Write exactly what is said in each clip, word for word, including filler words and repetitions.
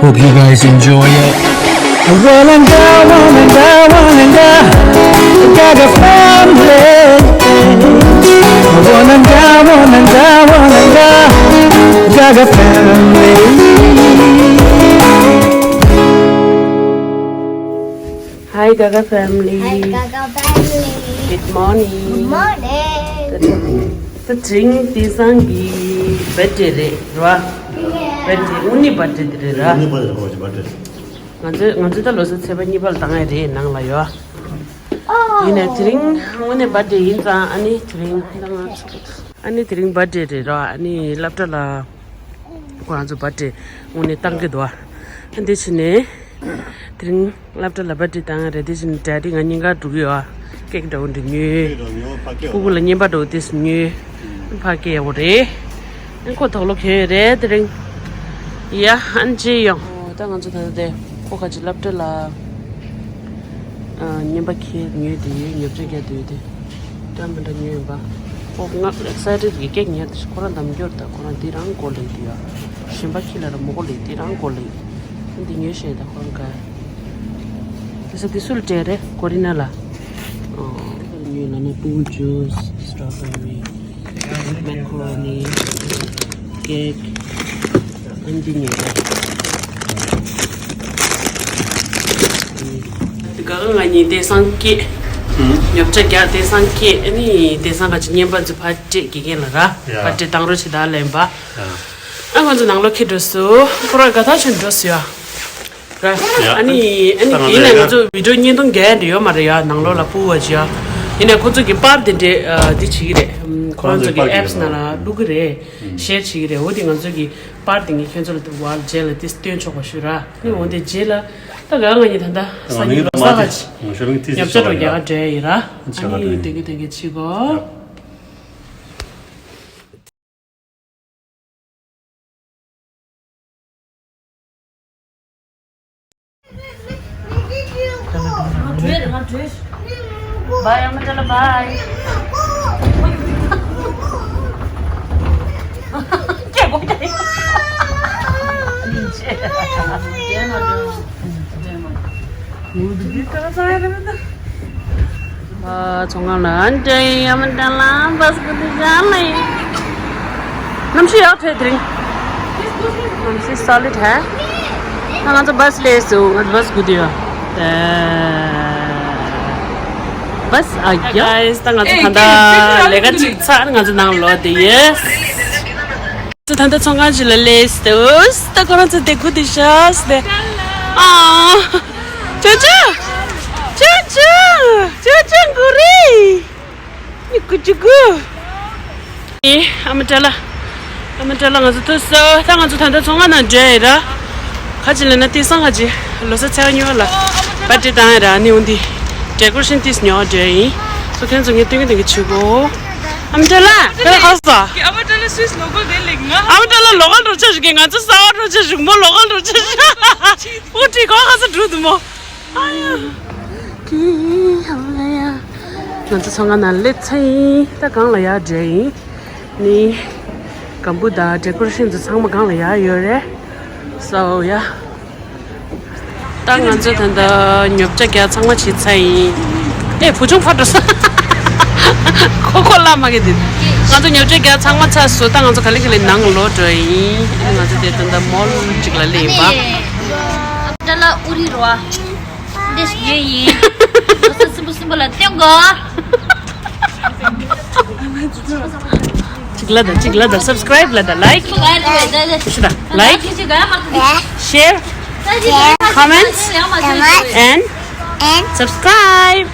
Hope you guys enjoy it. Wananga, wananga, wananga, Gaga family. Wananga, wananga, wananga, Gaga family. Hi, Gaga family. Hi, Gaga family. Good morning. Good morning. ད་དེ་རིང་བསྟན་སངས་ཀྱི་བར་ཐི་ཌེ་རེད་ར། བར་ཐི་ཌེ། དངོས་གནས་བར་ཐི་ཌེ་དེ་རེད་ར། དངོས་གནས་བར་ཐི་ཌེ་རེད། ང་ཚོ་ང་ཚོ་ད་ལོ་གསར་ཚེས་པ་གཉིས་པ་ལ་བཏང་ཡ་རེད་ནང་ལ་ཡོད། ཡིན་ནའི་དེ་རིང་དངོས་གནས་བར་ཐི་ཌེ་ཡིན་ཙང་ཨ་ནི་དེ་རིང་ད་ང་ཚོ་ཨ་ནི་དེ་རིང་བར་ཐི་ཌེ་རེད་ར། ཨ་ནི་སློབ་གྲྭ་ལ་ཁོ་རང་ཚོ་བར་ཐི་ཌེ་དངོས་གནས་བཏང་གི་འདུག་ཨ། འདི་ཕྱི་ནས་དེ་རིང་སློབ་གྲྭ་ལ་བར་ཐི་ཌེ་བཏང་ཡ་རེད། དེ་ཕྱི་ནས་ཌེ་ཌི་ང་གཉིས་ཀ་འགྲོ་གི་ཡོད་ཨ། ཀེག་འདྲ་བོ་འདི་ཉོས། ཕྲུ་གུ་ལ་བརྙན་པར་འདྲ་བོ་དེ་ཉོས། ཕ་གི་ཡག་པོ་རེད། ཨ་ཁོ་དོག་ལོ་གྱོན་ཡོད་རེད་དེ་རིང་། ཡ་ཨ་ནི་ཅི་ཡོང་། ད་ང་ཚོ་ད་ལྟ་དེ་ཁོ་ཁ་ཅིག་སློབ་གྲྭ་ལ་བརྙན་པར་ཁྱེར་ཉོས་དེ་ཡོད། ཉོ་ཆ་རྒྱག་དེ་ཡོད་དེ། འདྲ་མི་འདྲ་ཉོས་ཡོད་པ། ཁོ་ང་ཨེག་སའི་ཊེཌ་གི་ཀེག་ཉར་དེ་ཁོ་རང་འདམ་སྐྱོར་ད་ཁོ་རང་དེ་རང་གོ་ལེ་དེ་ཡ། གཞན་པ་ཁྱི་ལ་ར་མོ་གོ་ལེ་དེ་རང་གོ་ལེ། འདི་ཉོས་ཤེས་ད་ཁོ་རང་ག་དེ་ས་དེ་སུ་ལ་སྤྲད་རེད། ཀོ་རི་ན་ལ། ཨོ། ཉོས་ལ་ནི་པུ་ཇུས། སི་ཊོ་བེ་རི། མེ་ཀོ་རོ་ནི། ཀེག་ཨན་ཏི་ཉོས་རེད། དེ་ག་ང་གཉིས་བསྟན་སངས་སྐྱེས། ཉོ་ཆ་རྒྱག་བསྟན་སངས་སྐྱེས། ཨ་ནི་བསྟན་སངས་ཁ་ཅིག་བརྙན་པར་ཚོ་ཕར་སྤྲད་དགེ་རྒན་ལ་ར། ཕར་སྤྲད་བཏང་རོགས་བྱེད་ད་ལན་པ། ཨ་ང་ཚོ་ནང་ལོགས་ཁྱེར་འགྲོ་སོང་། ཁོ་རང་དགའ་ཐག་ཆོད་འགྲོ་སོང་ཡ། ར། ཡ། ཨ་ནི་ཨ་ནི་ད་ང་དེ་ནས་ལས་ང་ཚོ་བི་ཌི་ཡོ་བརྙན་ཐུང་རྒྱག་ཡ་འདི་ཡོད་མ་རེད་ཡ། ནང་ལོགས་ལ་སྤུ་བ་ཅི་ཡ། ཡིན་ནའི་ཁོ་ཚོ་གི་པར་དེ་འདྲས་ཨ་འདི་བྱེད་ཀྱི་རེད། ཁོ་རང་ཚོ་གི་ཨེབ་སི་ནང་ལ་བླུག་གི་རེད། ཤེར་བྱེད་ཀྱི་རེད། འོ་དེ་ང་ཚོ་གི་པར་དེ་ངས་ཁྱོད་ཚོ་ལ་བར་རྗེས་ལ་དེ་སྟོན་ཆོག་པ་ཞུ་ར། ཨ་ནི་འོ་དེ་རྗེས་ལ་ད་ག་ང་གཉིས་ད་ལྟ་སང་ཉིན་ལོ་གསར་ཁ་ཅིག་ཉོ་ཆ་འགྲོ་རྒྱག་ག་འགྲོ་ཡ་ཡིན་ར། ཨ་ནི་དེ་གི་དེ་གི་བྱེད་གོ། Bye, Amatala, bye. ཨ། ཚོང་ཁང་ལ་འདྲ་ཡ་མི་འདྲ་ལ་བས་ཀུ་དུ་ཞག་ལ་ཡིན། གནམ་གཤིས་ཡག་ཐོས་དེ་རིང་། གནམ་གཤིས་སོ་ལིཌ་ཧ། ད་ང་ཚོ་བས་སླེབས་སོང་། ང་ཚོ་བས་སྒུག་དུ་ཡོད། བས་ཨ་ཡ། ད་ང་ཚོ་ད་ལྟ་ལས་ཀ་གཅིག་ཚར་ང་ཚོ་ནང་ལོག་དེ་ཡོད། ད་ལྟ་ཚོང་ཁང་ཞིག་ལ་སླེབས་སོང་། ད་ཁོ་རང་ཚོ་དེ་གུ་དེ་ཤག་སྟེ། ཨ། ཅོ་ཅོ། ཅོ་ཅོ། ཅོ་ཅོ་གུ་རེ། ཉི་གུ་ཅི་གུ། ཨེ། ཨ་མ་ཏྲ་ལ། ཨ་མ་ཏྲ་ལ་ང་ཚོ་ཐུག་སོང་། ད་ང་ཚོ་ད་ལྟ་ཚོང་ཁང་ནང་འགྲོ་ཡ་ཡིན་ར། ཁ་ཅིག་ལ་ན་དེང་སང་ཁ་ཅིག་ལོ་གསར་ཚེས་པ་གཉིས་པ་ལ་པར་ཊི་བཏང་ཡ་ར། ནི་འོ་འདི་ཌེ་ཀོ་རེ་ཤན་ཏིས་ཉོ་འགྲོ་ཡ་ཡིན། སོ་ཁྱེད་ཚོ་ངས་སྟོན་གི་སྟོན་གི་བྱེད་གོ། ཨ་མ་ཏྲ་ལ། ད་ཁ་ས། ཨ་མ་ཏྲ་ལ་སུས་ལོ་གོལ་དེ་ལེགས་ང་། ཨ་མ་ཏྲ་ལ་ལོ་གོལ་འགྲོ་ཆ་ཞིག་གི། ང་ཚོ་གསར་པ་འགྲོ་ཆ་ཞིག་མོ་ལོ་གོལ་འགྲོ་ཆ་ཞིག་འུ་ཁྲི་གོ་ཁ་ས་འགྲོ་འདུག་མོ། ཨ་ཡ། ཀི་ཧ་ལ་ཡ། ང་ཚོ་ཚོང་ཁང་ནང་སླེབས་ཚར་ཡིན། ད་གང་ལ་ཡར་འགྲོ་ཡིན། ནི། སྒམ་པོ་དང་ཌེ་ཀོ་རེ་ཤན་ཚོ་ཚང་མ་གང་ལ་ཡར་ཡོད་རེད། སོ་ཡ། ད་ང་ཚོ་ད་ལྟ་ཉོ་ཆ་རྒྱག་ཚང་མ་བྱས་ཚར་ཡིན། ཨེ་བུ་ཆུང་ཕར་འགྲོ་ས། ཁོ་ཁོ་ལ་མ་གི་འདི། ང་ཚོ་ཉོ་ཆ་རྒྱག་ཚང་མ་ཚར་སོང་། ད་ང་ཚོ་ག་ལེ་ག་ལེ་ནང་ལོག་འགྲོ་ཡིན། ཨེ་ང་ཚོ་དེ་ད་ལྟ་མོལ་གཅིག་ལ་སླེབས་ཡིན་པ། ཨ་ཏྲ་ལ་ཨུ་རི་རོ། འདི་ཞིག་ཡོད་ཡིན། ལོ་གསར་སིམ་པོ་སིམ་པོ་ལ་སྟོན་གོ། གཅིག་ལ་དང་གཅིག་ལ་དང་སབ་སི་ཀ་རའིབ་ལ་དང་ལའིཀ། ཤི་དང་ལའིཀ། ཤེར། ཁོ་མེན་ཊི། ཨེན་ཌི་སབ་སི་ཀ་རའིབ།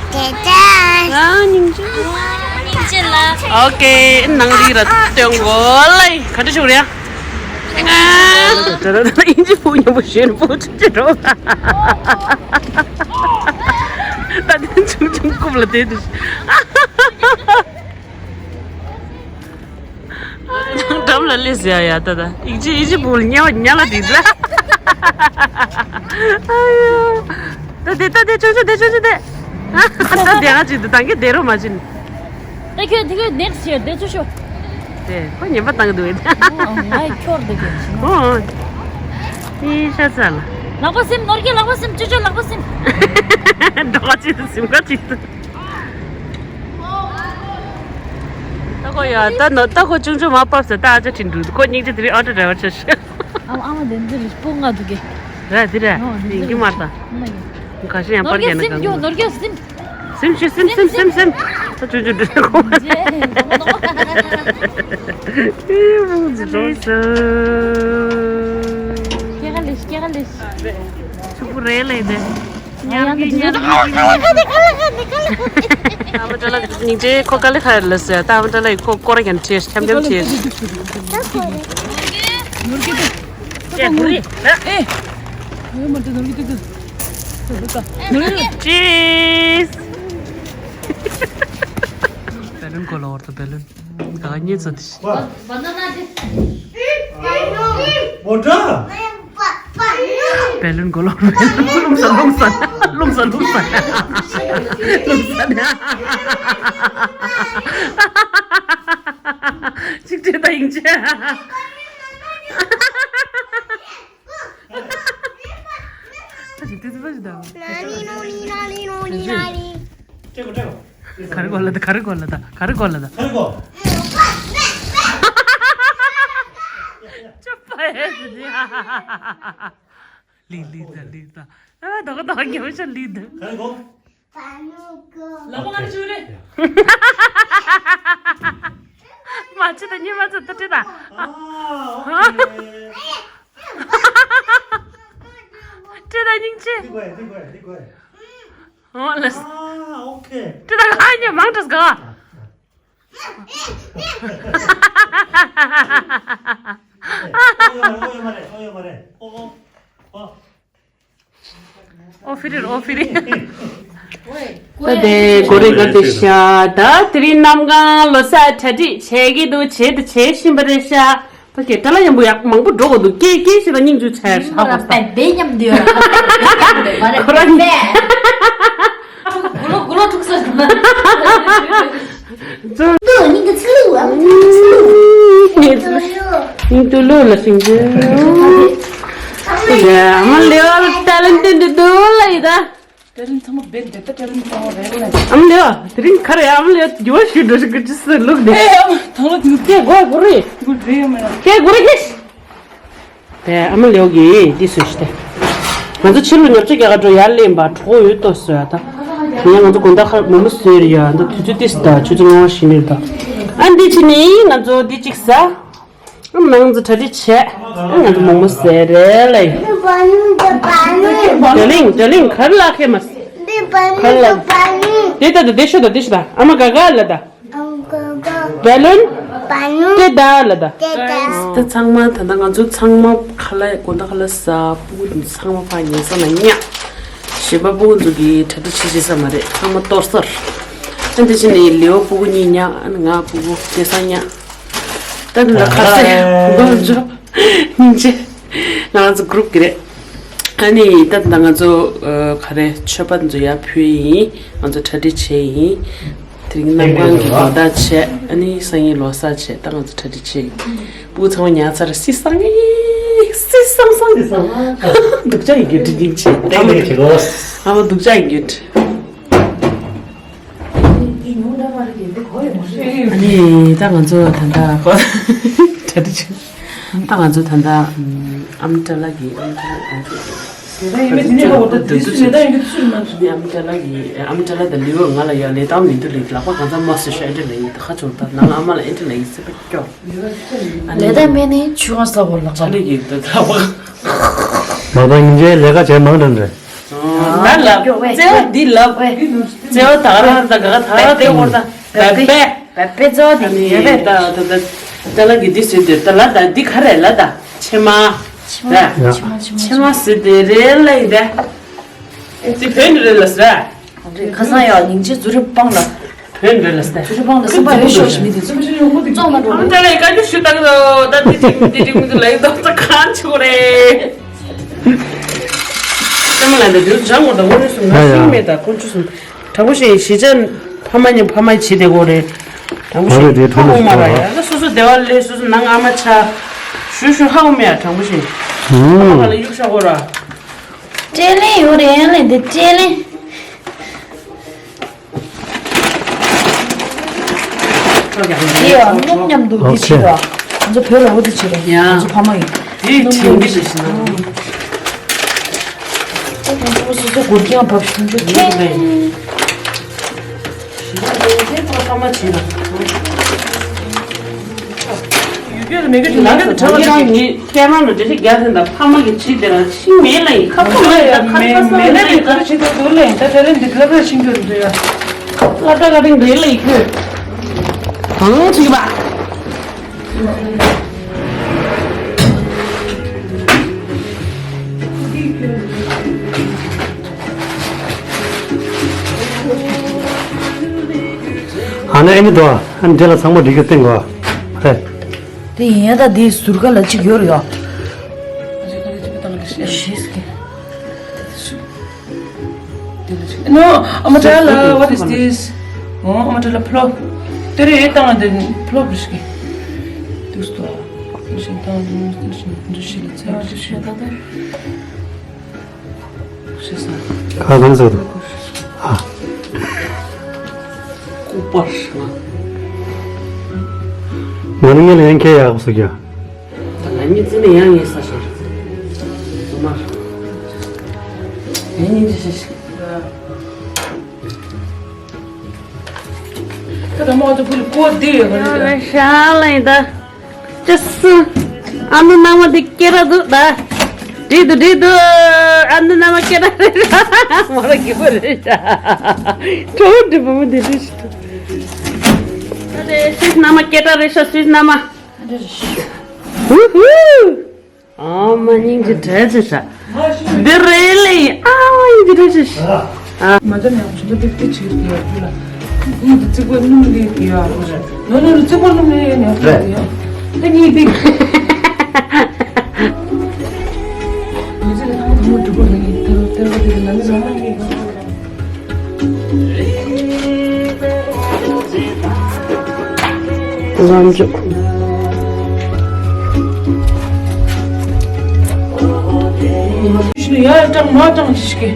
ཨོ་ཀེ། ནང་ལི་ར་སྟོན་གོ་ལའི་ག་འདྲ་བྱུང་རེད། ཨིན་ཇི་བུ་ཉམས་པོ་ཞེན་པོ་ཆུ་ཆེ་རོ། ད་དེ་ཆུང་ཆུང་རྐུབ་ལ་དེ་དུ། འགྲམ་ལ་སླེབས་ཟེར་ཡ་ཡ་ད་ད། ཨིན་ཇི་ཨིན་ཇི་བུ་ཉལ་བ་ཉལ་ལ་དེ་ད། ཨ་ཡོ། ད་དེ་ད་དེ་ཆུང་ཆུང་དེ་ཆུང་ཆུང་དེ། ད་དེ་ང་ཅིག་དེ་ད་གེ་དེ་རོ་མ་ཅིན། ད་ཁྱོད་དེ་ཁྱོད་ནེག་སི་ཡར་དེ་ཚོ་ཤོག་དེ་ཁོ་ཉན་པ་བཏང་གི་འདུག་ཨེ། ཨོ་ང་ཁྱོར་འདུག་གི། ཨོ། ཨེ་ཤ་ཚ་ལ། ལག་པ་སིམ། ནོར་གྱི་ལག་པ་སིམ། ཅོ་ཅོ་ལག་པ་སིམ། འགྲོ་ག་ཅིག་ཏུ་སིམ་ག་ཅིག་ཏུ། ད་ཁོ་ཡ་ད་ནོ་ད་ཁོ་ཆུང་ཆུང་མ་བབས་ས་ད་ཨ་ཅག་ཁྲིན་འདུག་ཁོ་སྙིང་རྗེ་དེ་རིང་ཨོ་ཏོ་ཌ་རའི་ཝར་ཆགས་ཤག་ཨ་མ་ཨ་མ་དེ་འདི་རི་སྤུ་ང་འདུག་གི། ར་དེ་ར། ཨ་མ་དེ་ཡིན་གྱི་མ་རེད་ད། ཨ་མ་ཡིན། ཁ་ཤས་ཡང་པར་རྒྱག་ན་གང་། ནོར་གྱི་སིམ། སིམ་ཤི་སིམ་སིམ་སིམ་སིམ། ད་ཆུ་ཆུ་འདྲ་གོ། ཨེ་རུང་ཟི་རུང་ཟི། སྐྱེ་ག་ལེ་སྐྱེ་ག་ལེ། ཕྱུག་པོ་རེད་ལེ་དེ། ཉམས་ཀྱི་ཉམས་ཀྱི། ཨ་མ་ཏྲ་ལ་སྙིང་རྗེ་ཁོ་དཀའ་ལས་ཁག་ལ་ཟེར་ད་ཨ་མ་ཏྲ་ལ་ཡི་ཁོ་སྐོར་ར་ཀྱང་ཁྲིད་འཆམ་འཆམ་ཁྲིད། ནོར་གྱི་དེ། ཀྱེ་གུ་རི། ཨེ། ཨེ་མ་དེ་ནོར་གྱི་དེ་དེ། ནོར་གྱི་དེ། ཅིས། བེ་ལུན་གོ་ལ་བར་དུ་བེ་ལུན། ག་ག་ཉེ་ཚོ་དེ། བ། བ་ན་ན་དེ། མོ་ཊ། བེ་ལུན་གོ་ལ་བར་དུ། རླུང་ས་རླུང་ས། རླུང་ས་རླུང་ས། རླུང་ས་ན། ཅིག་ཅེ་ད་ཡིན་ཅེ། ཨ་ཅེ་དེ་ཚོ་ཕ་ཞིག་ད། ན་ནི་ནོ་ནི་ན་ནི་ནོ་ནི་ན་ནི། སྤྲད་གོ་སྤྲད་གོ། ག་རེ་གོ་ལ་ད་ག་རེ་གོ་ལ་ད་ག་རེ་གོ་ལ་ད། ག་རེ་གོ། ཅོ་པ་ཡེ་ཟི་ནི། ལི་ལི་ད་ལི་ད། ཨ་ད་ག་ད་ག་ཉོ་ཤ་ལི་ད། ག་རེ་གོ། ལ་པ་ང་ཆུ་རེ། མ་ཆུ་ད་ཉི་མ་ཚོ་ད་ཁྲི་ད། ཨ་ཨོ་ཁེ། ཁྲི་ད་སྙིང་རྗེ། འདི་དགོས་འདི་དགོས་འདི་དགོས། ཨོ་ལ། ཨ་ཨོ་ཁེ། ཁྲི་ད་ག་ཉི་མང་དྲགས་ག། ཨོ་ཡོད་མ་རེད་ཨོ་ཡོད་མ་རེད་ཨོ་ཡོད་མ་རེད་ཨོ་ཨོ། ཨོ་ཕི་རི་ཨོ་ཕི་རི། ད་དེ་གོ་རེ་ག་དེ་ཤ་ད་དེ་རིང་གནམ་གང་ལོ་གསར་གྲ་སྒྲིག་བྱེད་ཀྱི་འདུག་བྱེད་དུ་བྱེད་བཞིན་པ་རེད་ཤ། ད་ཀྱེ་ད་ལ་ཡང་པོ་ཡག་མང་པོ་འགྲོ་གི་འདུག་ཀྱེ་ཀྱེ་ཞེ་ད་སྙིང་རྗེ་ཆེ་ཤ་ཧ་པ་ས། པད་པད་མཉམ་དུ་ཡོད་ར་པད་པད་མཉམ་དུ་ཡོད་མ་རེད་ཁོ་རང་པད་པད། དགུ་ལོ་དགུ་ལོ་དྲུག་ས། ཉིན་དུ་ལོ་ལ་སྲིང་རྒྱུ། ཨ་མ་ལེའོ་ཊེ་ལེན་ཊེཌ་འདུག་ལ་ཡི་ད། ཊེ་ལེན་ཊི་ཚང་མ་བེད་འདེད་ད་ཊེ་ལེན་ཊི་ཚང་མ་རེད་ལ། ཨ་མ་ལེའོ་དེ་རིང་ག་རེ་ཨ་མ་ལེའོ་འགྱུར་བ་ཞིག་འགྲོ་ཞིག་གི་ཅི་སི་ལུག་ནི། ཨེ་ཨ་མ་དང་ལོ་དེ་ཚོ་སྐད་གོ་གོ་རེད། གོ་རེད་མ་ཡ། སྐད་གོ་རེད་ཧེ། དེ་ཨ་མ་ལེའོ་གིས་འདི་བཟོས་ཤི་སྟེ། ང་ཚོ་ཕྱི་ལོ་ཉོ་ཆ་རྒྱག་ག་འགྲོ་ཡར་སླེབས་པ་གྲོགས་ཡོད་ཏོ་བཟོས་ད། ཡང་ང་ཚོ་དགོང་དག་ཁར་མོག་མོག་བཟོས་རེད་ཡ་འདི་དུས་ཚོད་ཏིས་ད་ཆུ་ཚོད་ལྔ་པ་བཞི་ནས་ད། ཨ་འདི་ཕྱི་ནས་ང་ཚོ་འདི་གཅིག་ཟ། ཨ་མ་ང་ཚོ་གྲ་སྒྲིག་བྱས། ཨ་ང་ཚོ་མོག་མོག་བཟས་རེད་ལ་ཡ། བེ་ལུན་བེ་ལུན་ག་རེ་ལ་ཁེ་མ་སི། ག་རེ་ལ། དེ་ད་ད་དེ་ཤོད་ད་དེ་ཤོད་ད་ཨ་མ་ག་ག་ལ་ད། བེ་ལུན། ཏེ་ད་ལ་ད། ད་ཚང་མ་ད་ལྟ་ང་ཚོ་ཚང་མ་ཁ་ལག་དགོང་དག་ཁ་ལག་ཟ། སྤུ་གུ་ཚང་མ་ཕར་ཉལ་ས་ལ་ཉལ། གཞན་པ་སྤུ་གུ་ཚོ་གིས་གྲ་སྒྲིག་བྱེད་བྱེད་ས་མ་རེད། ཚང་མ་གཏོར་སར། ཨ་འདི་ཕྱི་ནས་ལེའོ་སྤུ་གུ་གཉིས་ཉལ། ཨ་ནི་ང་སྤུ་གུ་སྐལ་བཟང་ཉལ། ད་འདི་ལ་ཁ་སེ་སྒོ་འཇོག་སྙིང་རྗེ། ང་རང་ཚོ་གུ་རུབ་ཀྱི་རེད། ཨ་ནི་ད་ལྟ་ང་ཚོ་ཨ་ག་རེ་མཆོད་པ་འདི་ཚོ་ཡར་ཕུལ་ཡིན། ང་ཚོ་གྲ་སྒྲིག་བྱས་ཡིན། དེ་རིང་གནམ་གང་གི་ལོ་ཟླ་བྱས། ཨ་ནི་སང་ཉིན་ལོ་གསར་བྱས། ད་ང་ཚོ་གྲ་སྒྲིག་བྱས་ཡིན། སྤུ་གུ་ཚང་མ་ཉལ་ཚར། བསིལ་སང་ངེ་བསིལ་སང་སང་། སྡུག་ཅག་ཡིན་རྒྱུ་འདྲི་སྙིང་རྗེ། ཨ་མ་སྡུག་ཅག་ཡིན་རྒྱུ། ཨ་ནི་ད་ང་ཚོ་ད་ལྟ་གྲ་སྒྲིག་བྱས། ད་ང་ཚོ་ད་ལྟ་ཨམ་ཏྲ་ལགས་ཀྱིས་ཨམ་ཏྲ་ལགས་ཨམ་ཏྲ་ལགས་ཀྱིས་ཨམ་ཏྲ་ལགས་དང་ལིའུ་ང་ལ་ཡ་ལས་དང་མི་འདུག་ལས་ལག་པ་གང་ཚ་མ་སུ་ཤ་ཨེ་འདྲ་ལས་ཡིན་ད་ཁ་ཆུང་ད་ནང་ཨ་མ་ལ་ཨེ་འདྲ་ལས་ཡིན་སྲིད་པ་སྐྱོ། ལས་དང་མེད་ནི་ཆུ་གང་ས་བོར་ལག་པ་ལས་ཀྱི་ད་ལག་པ། མ་པ་ཉིན་རྗེས་ལས་ཀ་བྱས་མང་དྲགས་རེད། ད་ལབ་བརྩེ་བ་འདི་ལབ། བརྩེ་བ་ད་ག་རང་ད་ག་ག་ད་རང་དེ་བོར་ད་བེ་བེ་བེ་བེ་ཙོ་དེ་ཡོད་པས། ད་ད་ད་ད་ལ་གི་འདི་ཟེར་དེ་ད་ལ་ད་འདི་ག་རེ་ལ་ད་ཕྱེ་མ། ཕྱེ་མ་ད་ཕྱེ་མ་ཕྱེ་མ་ཟེར་དེ་རེད་ལ་ཡིན་ད། འདི་བོད་འདི་རེད་ལ་ཟེར། ཁ་སང་ཡང་སྙིང་རྗེ་ཛུ་རི་སྤང་ལ། བོད་འདི་རེད་ལ་ཟེར། ཛུ་རི་སྤང་ལ་སེམས་པ་རེ་ཤོར་ཞིག་མི་དེ་ཚོ་བཙོང་ན་འགྲོ་གི། ད་ལ་ཡི་ཀ་ཅུ་ཞུ་ད་གི་ད་འདི་ཅིག་འདི་ཅིག་མི་དེ་ལ་ཡི་ད་ད་གང་ཆུ་རེད། ཅམ་ལ་འདི་འདི་ཇང་གོ་ད་འོ་རེ་སུ་ང་ཤིང་མེད་ད་ཁོང་ཆུ་སུ། དྲང་པོ་བཤད་ཡིན་གཞིས་ཆགས་ཕ་མ་ཉམ་ཕ་མ་བྱེད་དེ་གོ་རེད། དྲང་པོ་བཤད་ཡིན་ཧ་གོ་མ་ར་ཡ་ད་སོ་སོ་སྡེ་བ་ལས་སོ་སོ་ནང་ཨ་མ་ཆ། ཞུ་ཞུ་ཧ་གོ་མེད་ཡ་དྲང་པོ་བཤད་ཡིན། ཨ་མ་ག་ལ་གཡུག་ཤོག་གོ་ར། སྤྲེལ་ལེན་ཡོད་རེད་ཡང་ལེ་འདི་སྤྲེལ་ལེན། འདི་ཡང་སྣུམ་མཉམ་དུ་འདི་བྱེད་ར། ང་ཚོ་བོད་ལ་འོ་འདི་བྱེད་ར། ཡང་། ང་ཚོ་ཕ་མ་ཡིན། དེ་དྲན་གི་རེད་ཤི་ན། ང་ཚོ་སོ་སོ་སྒོར་གྱང་བབས་ཤིང་འཇོག་ཁྱེད། ཞི་ལ་ལས་དེ་ཚོ་ཕ་མ་བྱེད་ར། ཡུལ་སྐད་ལ་མེད་གི་ལ་གི་དྲ་བ་ལ་ངས་སྐད་ནང་ལ་འདྲེ་ཞིག་རྒྱག་ཟིན་ད་ཕ་མ་གི་བྱིས་དེ་རང་ཤི་མེད་ལ་ཡིན་ཁ་ཁོ་ལ་ཡིན་ད་ཁ་ཁ་སང་མེད་ལ་ཡིན་ག་རེ་བྱེད་ད་དུ་ལ་ཡིན་ད་དེ་རིང་འདི་ལབ་ར་ཤིང་གི་འདུག་ཡ། ལ་ད་ག་རིང་རེད་ལ་ཡིན་ཁོས། གང་བྱེད་པ། ཨ་ནི་ཨེ་མི་འདུག་ཨ་ནི་འདི་ལ་ཚང་མ་འགྲིག་གི་སྟེང་གོ། ཧེ། དེ་ཡིན་ཡ་ད་དེའི་ཟུར་ཁ་ལ་གཅིག་ཡོད་རེད་ཡ། ཤེས་ཀྱི། No, Amatala, what is this? Oh, Amatala, plop. There is the plop. This to. This is the. This is the. ཁ་གང་ཟེར་དུ། ཨ། ལྐུགས་པ་ཧྲ། ང་ནི་ངས་ལན་ཁྱེད་ཡག་པོ་ཟེར་གྱ། ད་ང་གཉིས་རྩིས་ནས་ཡང་ངས་ས་ཤར། ངོ་མ། ངས་གཉིས་ཀྱི་ཤ་ཤ། ད་ད་མོ་ཚོ་ཕུལ་ཀོ་དེ་ཡོད་ག་རེད། ཡང་ལ་ཤ་ལ་ཡིན་ད། ཅི་སུ། ཨ་ནུ་མནའ་མ་འདི་སྐད་ར་འདུག་ད། འགྲིག་འདུག་འགྲིག་འདུག་ཨ་ནུ་མནའ་མ་སྐད་ར་རེད་ཤག་མོ་ར་གི་པོ་རེད་ཤག་ཁྲོ་བོ་འདི་བུ་མོ་འདི་འདྲ་ཞིག་འདུག་ད་དེ་སུས་མནའ་མ་སྐད་ར་རེད་ཤག་སུས་མནའ་མ། ཧུ་ཧུ། ཨ་མ་སྙིང་རྗེ་བྲལ་ཆེ་ཤག་འདི་རེད་ལེ། ཨ་མ་སྙིང་རྗེ་བྲལ་ཆེ་ཤག་མ་ད་ནས་ཆུ་ཚོད་ཏིག་ཏིག་བྱེད་ཀྱི་ཡོད་ཁུལ་ལ། ཨུ་དེ་རྩིག་པ་སྣུམ་ལས་ཀྱི་ཡོད་ཨ་ཁུ་རེད། ནོ་ནོ་རྩིག་པ་སྣུམ་ལས་ཡོད་ནས་ཨ་ཁུ་རེད་ཡོད། ད་གཉིས་ཏིག་མི་ཚེ་ལ་ཐང་ཐང་མོ་འགྲུབ་པ་ལ་ཡིན་ཐེར་ཐེར་བ་དེ་ལ་ནི་རང་མ་ཡིན། ལམ་འཇུག་ཡ་ཀྲང་མ་ཀྲང་ཞིག་གི་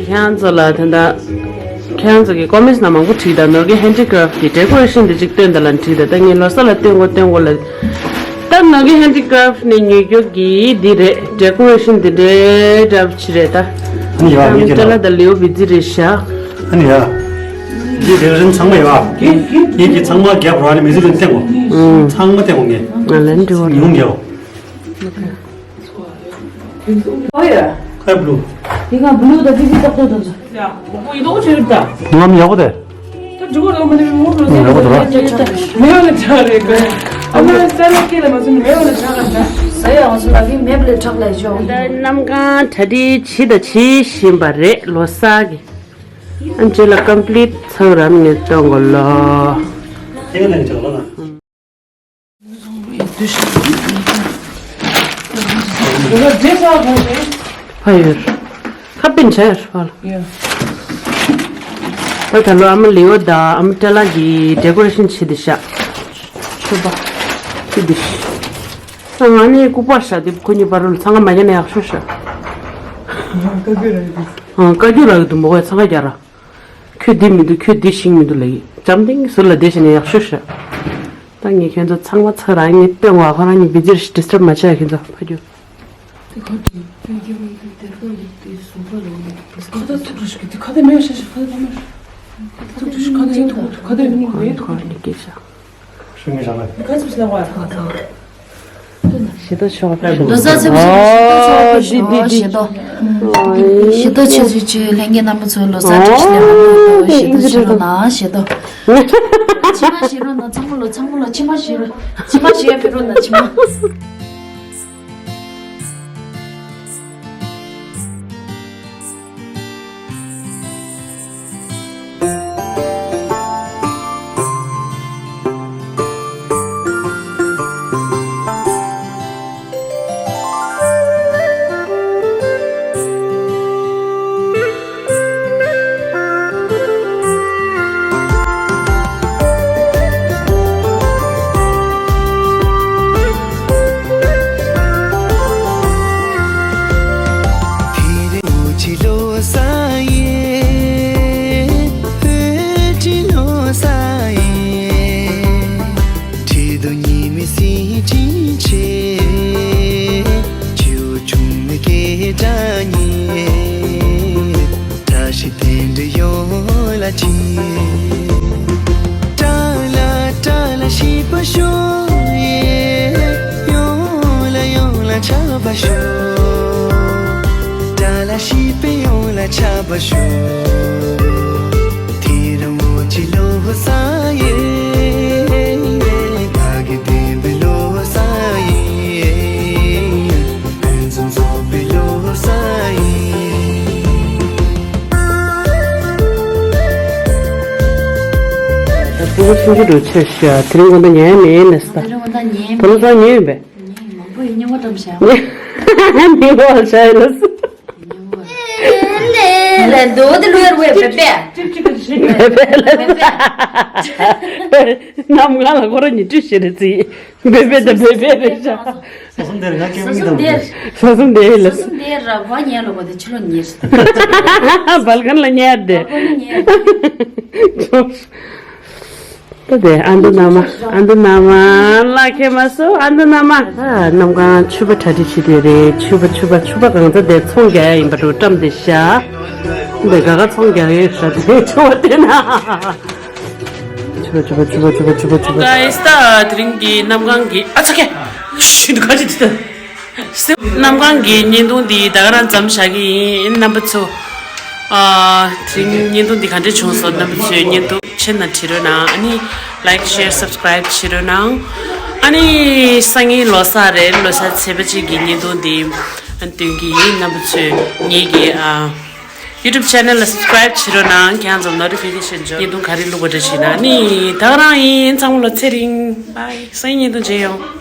ཁྱེད་རང་ཚོ་ལ་ད་ལྟ་ཁྱེད་རང་ཚོ་གི་ཀོ་མེན་ཊི་ནང་མང་པོ་བྲིས་དང་ནོར་གི་ཧེན་ཌི་ཀ་རབ་ཀྱི་ཌེ་ཀོ་རེ་ཤན་དེ་གཅིག་སྟོན་དང་ལ་བྲིས་དང་ད་ངས་ལོ་གསར་ལ་སྟོན་དགོས་སྟོན་དགོས་ལ། ད་ནོར་གི་ཧེན་ཌི་ཀ་རབ་ནས་ཉོས་རྒྱུ་གི་འདི་རེད། ཌེ་ཀོ་རེ་ཤན་འདི་འདྲའི་འདྲ་པོ་ཅིག་རེད་ད། ཨ་ནི་ཡ་ངས་ཀྱི་ལ། ཨ་ནི་ཏེ་ལ་དང་ལིའོ་བི་ཛི་རེད་ཤག་ཨ་ནི་ཡ། འདི་ཌེ་ཀོ་རེ་ཤན་ཚང་མ་ཡོད་ཨ། ངས་ཀྱི་ཚང་མ་རྒྱབ་རོགས་ནི་མི་ཚེ་ལོན་བསྟན་གོ་ཚང་མ་བསྟན་གོ་ངས། ང་ལན་འདྲི་བ་ཉུང་རྒྱབ། ཨོ་ཡ། ཁ་བླུག་འདི་ང་བླུག་ད་ཙི་ཙི་ཏག་ཏག་ཏག་ཙི། ཡ། ཁོ་ཡི་དོག་ཆེ་རིག་ད། ང་མི་ཡག་པོ་དེ། ད་འགྲིག་གོ་ར་མ་ནི་མོ་བླུག་ཡག་པོ་དེ་ར། མེ་བ་ལ་ཆག་རེད་ག་ཨ་མ་ས་ལ་སྐྱེ་ལ་མ་སུ་མེ་བ་ལ་ཆག་ག་ད། ས་ཡ་ང་སུ་ལ་གི་མེ་བ་ལ་ཆག་ལ་ཞོ། ད་གནམ་གང་གྲ་སྒྲིག་བྱེད་ད་བྱེད་བཞིན་པ་རེད་ལོ་གསར་གི། ཨ་མཆོད་ལ་ཀམ་པི་ལིཊ་ཚང་རམ་ངས་སྟོན་གོ་ལོ། ཨེ་ང་ནས་ཆག་ལ་ན། ཕ་ཡུལ། ཁ་པིན་ཆེར་ཕ་ལ། ད་ད་ལོ་ཨ་མ་ལིའོ་དང་ཨ་མ་ཏེ་ལ་གི་ཌེ་ཀོ་རེ་ཤན་བྱེད་དེ་ཤག་ཤོད་པ། ཅི་དེ་ཤི། ང་ནི་ལྐུགས་པ་ཤག་དེ་ཁོ་གཉིས་བར་ལ་ཚང་ང་མ་རྒྱ་ནས་ཡག་ཤོས་ཤག་ཨ་བཀའ་བརྒྱུད་རག་གི་འདུག་མོ་གོས་ཚང་ང་རྒྱ་ར། ཁྱོད་འདི་མི་འདུག་ཁྱོད་འདི་ཤིང་མི་འདུག་ལབ་ཡིན། འཇམ་ཐིང་ཟུར་ལ་བསྡད་བྱས་ནས་ཡག་ཤོས་ཤག་ད་ངས་ཁྱོད་ཚོ་ཚང་མ་ཚར་རང་ངས་སྟོན་བ་ཁོ་རང་གཉིས་བི་ཛི་རེ་ཞིག་ཌི་སི་ཊབ་མ་བྱས་ཁྱོད་ཚོ་ཕ་རྒྱུད། དེ་ཁ་ཅིག་དེ་རྒྱབ་ནས་དེ་དེ་ཁ་ལ་དེ་ཟུར་པ་ལ་ཡོད། ཁ་ད་ཐུག་རུ་ཞིག་དེ་ཁ་ད་མེད་ཤ་ཤ་ཁ་ད་མེད། ཐུག་རུ་ཞིག་ཁ་ད་ཡིན་ཐུག་ཐུག་ཁ་ད་ཡིན་མེད་ཐུག་ཁ་ནས་སྐད་ཆ། ཤུ་ངེས་བྱ་བ། ཁ་ཚུགས་ལ་བ། ཁ་ད། ཞེ་ཏོ་ཆོག་ཕེབས་འདུག་ལོ་གསར་ཚེས་པ་ཞེ་ཏོ་ཆོག་ཕེབས་ཞེ་ཏོ། ཞེ་ཏོ་ཆེ་ཆེ་ཆེ་ལྷན་རྒྱས་རྣམ་པ་ཚོ་ལོ་གསར་བཀྲ་ཤིས་བདེ་ལེགས་ཞེ་ཏོ་ཆེ་རོགས་གནང་ཞེ་ཏོ། ཕྱི་མ་ཞེ་རོགས་གནང་ཚང་མ་ལོ་ཚང་མ་ལོ་ཕྱི་མ་ཞེ་རོགས་ཕྱི་མ་ཞེ་ཕེབས་རོགས་གནང་ཕྱི་མ། པ་ཤོག །ཏཱ་ལ་ཤི་པའི་ཡོང་ལ་ཆ་པ་ཤོག །དེ་རུ་མོ་ཅི་ལོ་ཧོ་ས་ཡེ། ག་གི་དེ་བི་ལོ་ཧོ་ས་ཡེ། ཕན་ཚུན་ཚོགས་པའི་ལོ་ཧོ་ས་ཡེ། ད་སྤུ་གུ་ཆུང་ཆུང་འགྲོ་ཆེ་ཤ་དེ་རིང་དགོང་དག་ཉལ་མེད་ནས་ད། དེ་རིང་དགོང་དག་ཉལ་དགོང་དག་ཉལ་ཡིན་པས། མང་པོ་ཡིན་སྙིང་པོ་བཀྲམ་བཞག །མི་བ་ཤ་ཡི་ལ་སུ། ལས་འདོད་དེ་ལུས་རུ་བས་པས་པས། ནམ་ང་ལ་ཁོ་ར་ཉི་ཁྲི་ཞེ་རེ་རྩིས། བེ་བེ་དང་བེ་བེ་རེ་ཤ། ས་སུམ་དེར་ང་ཀེ་མིང་དང་བེ། ས་སུམ་དེ་ལ་ས་སུམ་དེ་ར་བ་ཉལ་ལོ་བ་དེ་ཆུ་ལོ་ཉེར། བལ་ཁན་ལ་ཉལ་དེ། ཁོ་ནི་ཉལ། ད་དེ་ཨ་འདུ་ན་མ་ཨ་འདུ་ན་མ་ལ་ཁེ་མ་སོ་ཨ་འདུ་ན་མ། ད་གནམ་གང་ཆུ་བ་གྲ་སྒྲིག་བྱེད་དེ་རེད། ཆུ་བ་ཆུ་བ་ཆུ་བ་གང་ཚ་དེ་ཚོང་རྒྱག་ཡ་ཡིན་པ་འགྲོ་བཀྲམ་དེ་ཤ། འདི་ག་ག་ཚོང་རྒྱག་ཡོད་ཤ་དེ་ཆུ་བ་དེ་ན། ཆུ་བ་ཆུ་བ་ཆུ་བ་ཆུ་བ་ཆུ་བ་ཆུ་བ། Guys ད་དེ་རིང་གི་གནམ་གང་གི་ཨ་ཚ་ཁེ། ཤིན་ཏུ་ཁ་ཅིག་དེ་ད། གནམ་གང་གི་བརྙན་ཐུང་འདི་ད་ག་རང་མཚམས་བཞག་གི་ཡིན་རྣམ་པ་ཚོ། ཨ་དེ་རིང་བརྙན་ཐུང་འདི་ག་འདྲ་བྱུང་སོང་རྣམ་པ་ཚོས་བརྙན་ཐུང་ཆེ་ན་བྲིས་རོགས་གནང་། ཨ་ནི་like share subscribe བྱེད་རོགས་གནང་། ཨ་ནི་སང་ཉིན་ལོ་གསར་རེད། ལོ་གསར་ཚེས་པ་གཅིག་གི་བརྙན་ཐུང་འདི་སྟོན་གི་ཡིན། རྣམ་པ་ཚོས་ངེད་ཀྱི་ཨ་YouTube channel ལ་subscribe བྱེད་རོགས་གནང་། ཁྱེད་རང་ཚོ་notification འཇོག་བརྙན་ཐུང་ག་རེ་བླུགས་པ་འདྲ་བྱེད་ན། ཨ་ནི་ད་ག་རང་ཡིན། ཚང་མ་ལ་ཚེ་རིང་། bye སང་ཉིན་བརྙན་ཐུང་མཇལ་ཡོང་།